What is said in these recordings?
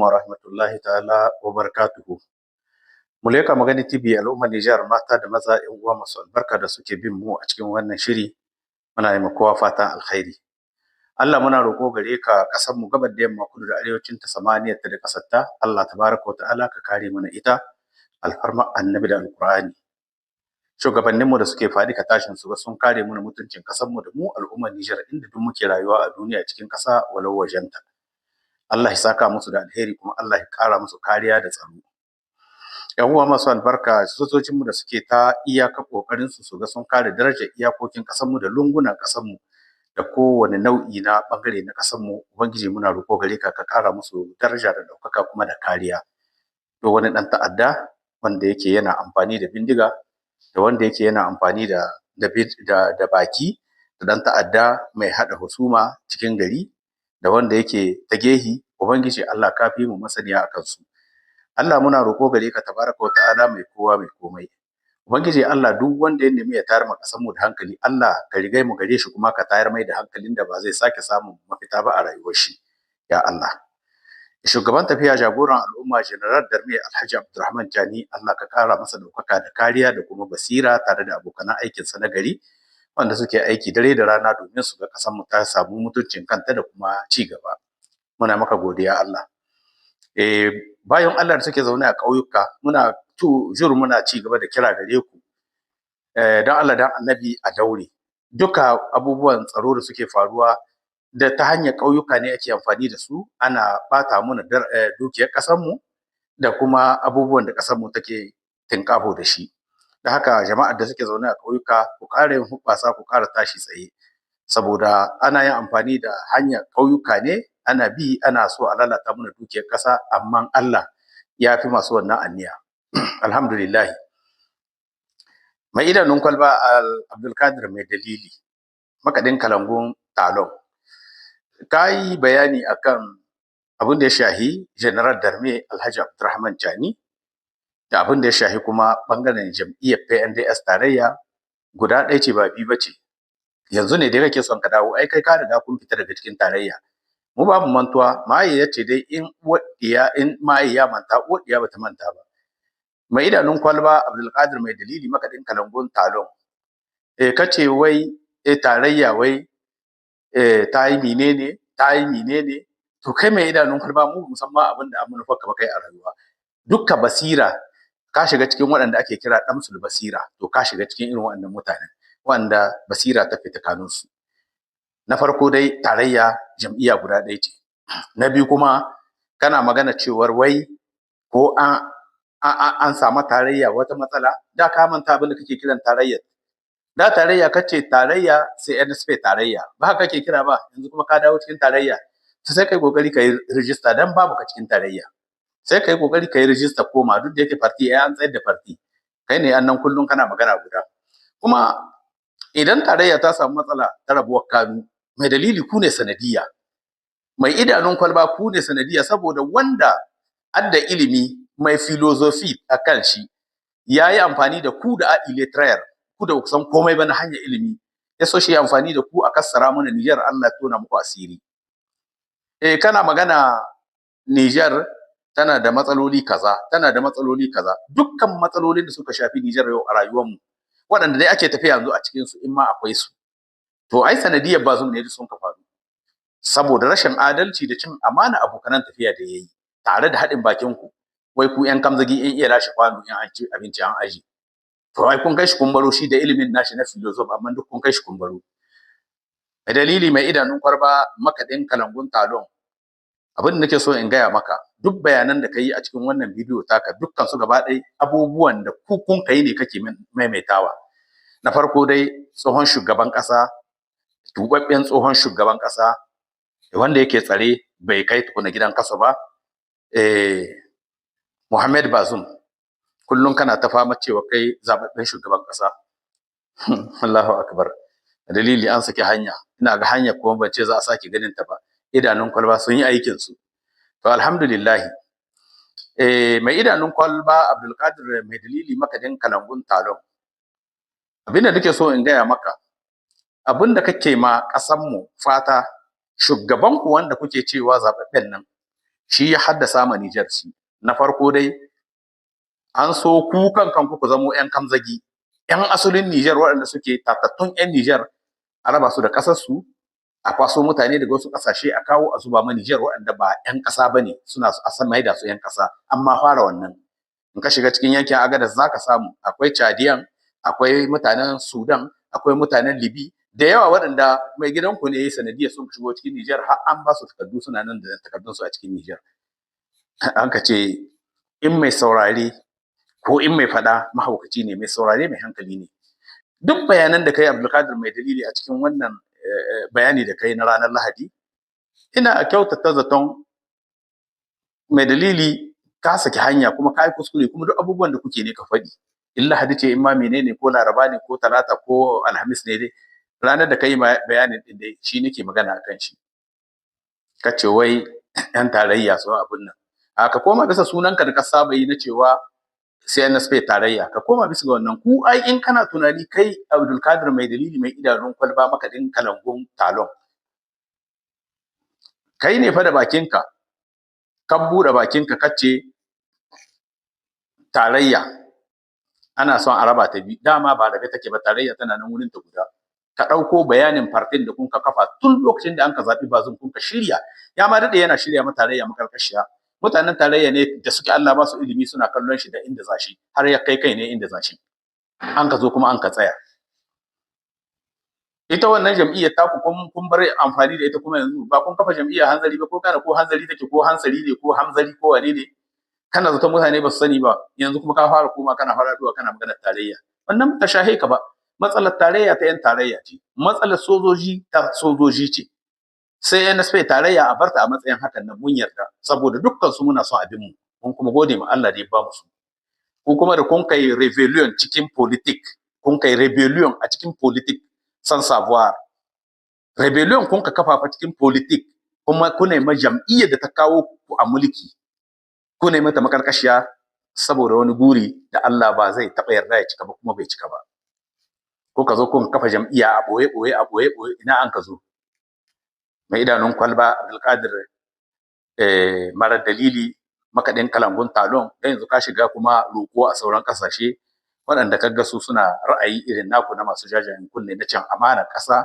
Alaikum wa rahmatullahi ta'ala wa barakatuhu. Muleka Magani TV, al'ummar Nijar, mata da maza, 'yan uwa masu albarka da suke bin mu a cikin wannan shiri, muna yi kowa fatan alkhairi. Allah muna roƙo gare ka, ƙasar mu, gabar da yamma, kudu da arewacin ta, samaniyar ta da ƙasar ta, Allah tabaraka wa ta'ala ka kare mana ita, alfarma Annabi da Alƙur'ani. Shugabanninmu da suke faɗi ka tashin su ga sun kare mana mutuncin ƙasar mu da mu al'ummar Nijar, inda duk muke rayuwa a duniya, cikin ƙasa walau wajenta. Allah ya saka musu da alheri, kuma Allah ya ƙara musu kariya da tsaro. 'Yan uwa masu albarka, sojojinmu da suke ta iyaka ƙoƙarin su su ga sun kare darajar iyakokin ƙasarmu da lungunan ƙasarmu da kowane nau'i na ɓangare na ƙasarmu, Ubangiji muna roƙo gare ka, ka ƙara musu daraja da ɗaukaka kuma da kariya. To, wani ɗan ta'adda wanda yake yana amfani da bindiga, da wanda yake yana amfani da baki, da ɗan ta'adda mai haɗa husuma cikin gari, da wanda yake ta gehi, Ubangiji Allah ka fi mu masaniya a kansu. Allah muna roƙo gare ka, tabaraka wa ta'ala, mai kowa mai komai. Ubangiji Allah, duk wanda ya nemi ya tayar ma ƙasar mu da hankali, Allah ka rigai mu gare shi, kuma ka tayar mai da hankalin da ba zai sake samun mafita ba a rayuwar shi. Ya Allah. Shugaban tafiya, jagoran al'umma, General d'Armée Alhaji Abdulrahman Tchiani, Allah ka ƙara masa ɗaukaka da kariya da kuma basira, tare da abokan aikinsa na gari wanda suke aiki dare da rana domin su ga ƙasar mu ta samu mutuncin kanta da kuma ci gaba. Muna maka godiya, Allah. Bayan Allah da suke zaune a ƙauyuka, muna toujours muna ci gaba da kira gare ku. Don Allah don Annabi a daure. Duka abubuwan tsaro da suke faruwa da ta hanyar ƙauyuka ne ake amfani da su ana ɓata mana dukiyar ƙasarmu da kuma abubuwan da ƙasarmu take tinƙaho da shi. Da haka, jama'ar da suke zaune a ƙauyuka, ku ƙara yin huɓɓasa, ku ƙara tashi tsaye, saboda ana yin amfani da hanyar ƙauyuka ne, ana bi ana so a lalata mana dukiyar ƙasa, amma Allah ya fi masu wannan anniya. Alhamdulillah. Mai idanun kwalba, Abdulkadir Mai Dalili, makaɗin kalangun Talon, ka yi bayani akan abin da ya shahi General d'Armée Alhaji Abdulrahman Tchiani da abin da ya shahi kuma ɓangaren jam'iyyar PNDS Tarayya, guda ɗaya ce ba biyu ba ce. Yanzu ne dai kake son ka dawo, ai kai ka riga kun fita daga cikin tarayya. Mu babu mantuwa, maye ya ce dai in uwar ɗiya, in maye ya manta, uwar ɗiya bata manta ba. Mai idanun kwalba, Abdulkadir Mai Dalili, makaɗin kalangun Talon, kace wai tarayya wai ta yi menene, ta yi menene? To kai mai idanun kwalba, mu musamman abin da an manufarka ba kai a rayuwa. Dukka basira ka shiga cikin waɗanda ake kira ɗamsul basira, to ka shiga cikin irin waɗannan mutanen wanda basira ta fita kanunsu. Na farko dai, tarayya jam'iyya guda ɗaya ce. Na biyu kuma, kana magana cewar wai ko an samu tarayya wata matsala. Da ka manta abin da kake kiran tarayyar da tarayya, kace tarayya sai NSP tarayya, ba haka kake kira ba? Yanzu kuma ka dawo cikin tarayya, to sai kai kokari kai rijista, dan babu ka cikin tarayya. Sai kai kokari kai rijista, koma, duk da yake parti ai an tsayar da parti. Kai ne annan kullun kana magana guda. Kuma idan tarayya ta samu matsala ta rabuwar kanu, Mai Dalili, ku ne sanadiyya. Mai idanun kwalba, ku ne sanadiyya, saboda wanda adda ilimi mai philosophie a kan shi ya yi amfani da ku da illettrés, ku da kusan komai ba na hanyar ilimi, ya so shi amfani da ku a kassara mana Niger. Allah ya tona muku asiri. Kana magana Niger tana da matsaloli kaza, tana da matsaloli kaza. Dukkan matsalolin da suka shafi Niger yau a rayuwar mu, waɗanda dai ake tafiya yanzu a cikin su, in ma akwai su, to ai sanadiyar Bazoum ne sun ka faru, saboda rashin adalci da cin amana abokanan tafiya da yayi tare da haɗin bakin ku, wai ku yan kamzagi, in iya lashe kwano in an ci abinci an aji. To ai kun kai shi kun baro, shi da ilimin nashi na philosophe, amma duk kun kai shi kun baro. Dalili, Mai idanun kwarba, makaɗin kalangun Talon, abin da nake so in gaya maka, duk bayanan da ka yi a cikin wannan bidiyo taka, dukkan su gaba ɗaya abubuwan da ku kun kai ne kake maimaitawa. Na farko dai, tsohon shugaban ƙasa, tubabben tsohon shugaban ƙasa wanda yake tsare, bai kai tukuna gidan kaso ba, Muhammad Bazoum, kullum kana ta fama cewa kai zababben shugaban ƙasa. Allahu akbar. Dalili, an saki hanya, ina ga hanya kuma ban ce za a sake ganin ta ba, idanun kwalba sun yi aikin su. To alhamdulillah. Mai idanun kwalba, Abdulkadir Mai Dalili, makadin kalangun Talon, abinda nake so in gaya maka, abinda kake ma ƙasan mu fata, shugaban ku wanda kuke cewa zababben nan Shi ya haddasa ma Nijar shi. Na farko dai an so ku kan kanku ku zamo 'yan kamzagi, 'yan asalin Nijar waɗanda suke tatattun 'yan Nijar, a raba su da ƙasarsu, a kwaso mutane daga wasu ƙasashe a kawo a zuba ma Nijar waɗanda ba 'yan ƙasa ba ne, suna a san maida su 'yan ƙasa. Amma fara wannan. In ka shiga cikin yankin Agadez za ka samu akwai Chadian, akwai mutanen Sudan, akwai mutanen Libi da yawa waɗanda mai gidanku ne ya yi sanadiyar sun shigo cikin Nijar, har an ba su takardu, suna nan da takardunsu a cikin Nijar. An ka ce in mai saurare ko in mai faɗa mahaukaci ne, mai saurare mai hankali ne. Duk bayanan da kai, Abdulkadir Mai Dalili, a cikin wannan bayani da kai na ranar Lahadi, ina kyautata zaton Mai Dalili ka saki hanya kuma ka yi kuskure, kuma duk abubuwan da kuke ne ka faɗi. In Lahadi ce, in ma menene, ko Laraba ne, ko Talata, ko Alhamis ne dai, ranar da ka yi bayanin din dai shi nake magana akan shi. Ka ce wai 'yan tarayya su abun nan. A ka koma bisa sunanka da ka saba yi na cewa CNSP tarayya, ka koma bisa ga wannan. Ku ai in kana tunani kai, Abdulkadir Mai Dalili, mai idanun kwalba, makaɗin kalangun talon, kai ne fa da bakinka ka buɗe bakinka kace tarayya ana son a raba ta biyu. Dama ba rabe take ba, tarayya tana nan wurin ta guda. Ka ɗauko bayanin partin da kun ka kafa tun lokacin da an ka zaɓi Bazum, kun ka shirya, ya ma daɗe yana shirya ma tarayya makarkashiya. Mutanen tarayya ne da suke Allah ba su ilimi, suna kallon shi da inda za shi, har ya kai kai ne inda za shi. An ka zo kuma an ka tsaya. Ita wannan jam'iyyar taku kun bar amfani da ita, kuma yanzu ba kun kafa jam'iyyar hanzari ba, ko kana ko hanzari take, ko hansari ne, ko hamzari, ko wane ne. Kana zaton mutane ba su sani ba. Yanzu kuma ka fara koma kana fara duwa kana maganar tarayya. Wannan ta shahe ka ba. Matsalar tarayya ta yan tarayya ce, matsalar sojoji ta sojoji ce. Sai NSP tarayya a barta a matsayin hakan nan, mun yarda, saboda dukkan su muna son abin mu, mun kuma gode ma Allah da ya ba mu su. Ko kuma da kun kai rebellion cikin politique, kun kai rebellion a cikin politique sans savoir, rebellion kun ka kafa fa cikin politique, kuma kuna ma jam'iyyar da ta kawo ku a mulki, kuna mata makarkashiya saboda wani guri da Allah ba zai taɓa yarda ya cika ba, kuma bai cika ba. Ko ka zo kun kafa jam'iyya a ɓoye ɓoye, a ɓoye ɓoye, ina an ka zo? Mai idanun kwalba, Abdulkadir mara dalili, makaɗin kalangun talon, da yanzu ka shiga kuma roƙo a sauran ƙasashe waɗanda ka ga su suna ra'ayi irin naku na masu jajayen kunne na cin amanar ƙasa.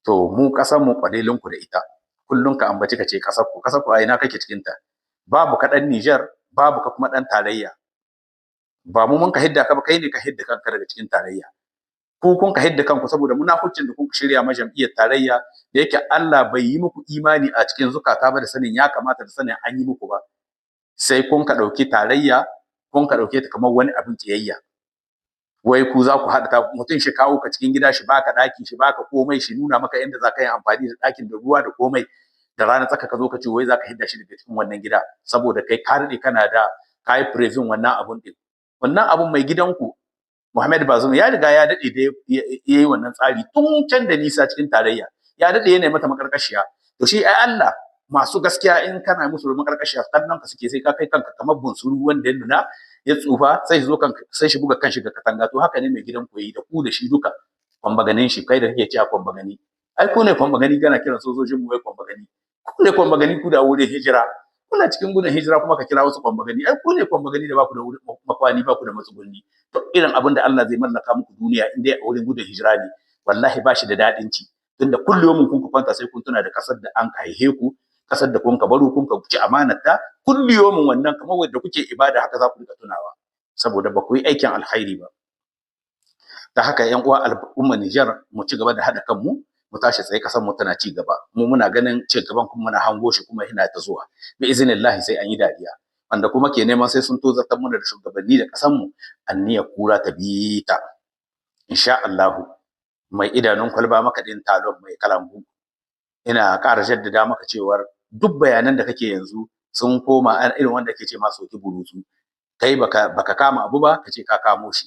To mu ƙasar mu ƙwalelin ku da ita. Kullum ka ambaci ka ce ƙasar ku, ƙasar ku, a ina kake cikin ta? Babu ka ɗan Nijar, babu ka kuma ɗan tarayya. Ba mu mun ka hidda ka ba, kai ne ka hidda kanka daga cikin tarayya. Ku kun ka hidda kanku saboda munafucin da kun shirya ma jam'iyyar tarayya, da yake Allah bai yi muku imani a cikin zukata ba da sanin ya kamata da sanin an yi muku ba, sai kun ka ɗauki tarayya, kun ka ɗauke ta kamar wani abin ƙiyayya, wai ku za ku haɗa ta. Mutum shi kawo ka cikin gida, shi baka ɗaki, shi baka komai, shi nuna maka inda za ka yi amfani da ɗakin da ruwa da komai, da rana tsaka ka zo ka ce wai za ka hidda shi daga cikin wannan gida, saboda kai ka daɗe kana da ka yi previewing wannan abun ɗin. Wannan abun mai gidanku Muhammad Bazoum ya riga ya daɗe da ya yi wannan tsari tun can da nisa cikin tarayya, ya daɗe yana mata makarkashiya. To shi ai Allah masu gaskiya in kana musu makarkashiya kallon ka suke, sai ka kai kanka kamar bunsuru wanda ya nuna ya tsufa, sai shi zo kan sai shi buga kanshi ga katanga. To haka ne mai gidan ku yi da ku da shi duka kwambaganin shi. Kai da kake cewa kwambagani, ai ku ne kwambagani. Kana kiran sojojin mu wai kwambagani, ku ne kwambagani. Ku da wurin hijira, kuna cikin gudun hijira kuma ka kira wasu kwambagani. Ai ku ne kwambagani da baku da wurin makwani, baku da matsugunni. To irin abin da Allah zai mallaka muku duniya in dai a wurin gudun hijira ne, wallahi ba shi da daɗin ci, tunda kullum kun ku kwanta sai kun tuna da kasar da an haihe ku, kasar da kun ka baro, kun ka ci amanar ta. Kulliyomin wannan kamar wanda kuke ibada haka za ku rika tunawa, saboda ba ku yi aikin alkhairi ba. Ta haka yan uwa al'ummar Nijar, mu ci gaba da haɗa kanmu, mu tashi tsaye. Kasar mu tana ci gaba, mu muna ganin ci gaban kuma muna hango shi, kuma yana ta zuwa bi iznillahi, sai an yi dariya. Wanda kuma ke neman sai sun tozartar muna da shugabanni da kasar mu, anniya kura ta bi ta insha Allahu. Mai idanun kwalba, makaɗin talon, mai kalangu, ina ƙara jaddada maka cewar duk bayanan da kake yanzu sun koma irin wanda ke ce ma soki burutsu. Kai baka kama abu ba, kace ka kamo shi.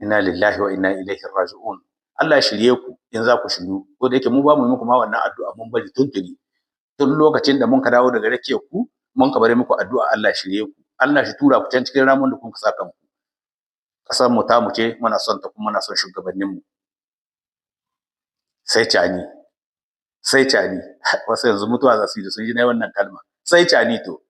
Inna lillahi wa inna ilaihi raji'un. Allah ya shirye ku in za ku shiryu, ko da yake mu ba mu yi muku ma wannan addu'a, mun bari tuntuni. Tun lokacin da mun ka dawo daga rakiyar ku mun ka bari muku addu'a, Allah ya shirye ku, Allah shi tura ku can cikin ramun da kun ka saka kanku. Kasar mu ta mu ce, muna son ta kuma muna son shugabannin mu. Sai cani, sai cani. Wasu yanzu mutuwa za su yi da sun ji na wannan kalma. Sai Canito.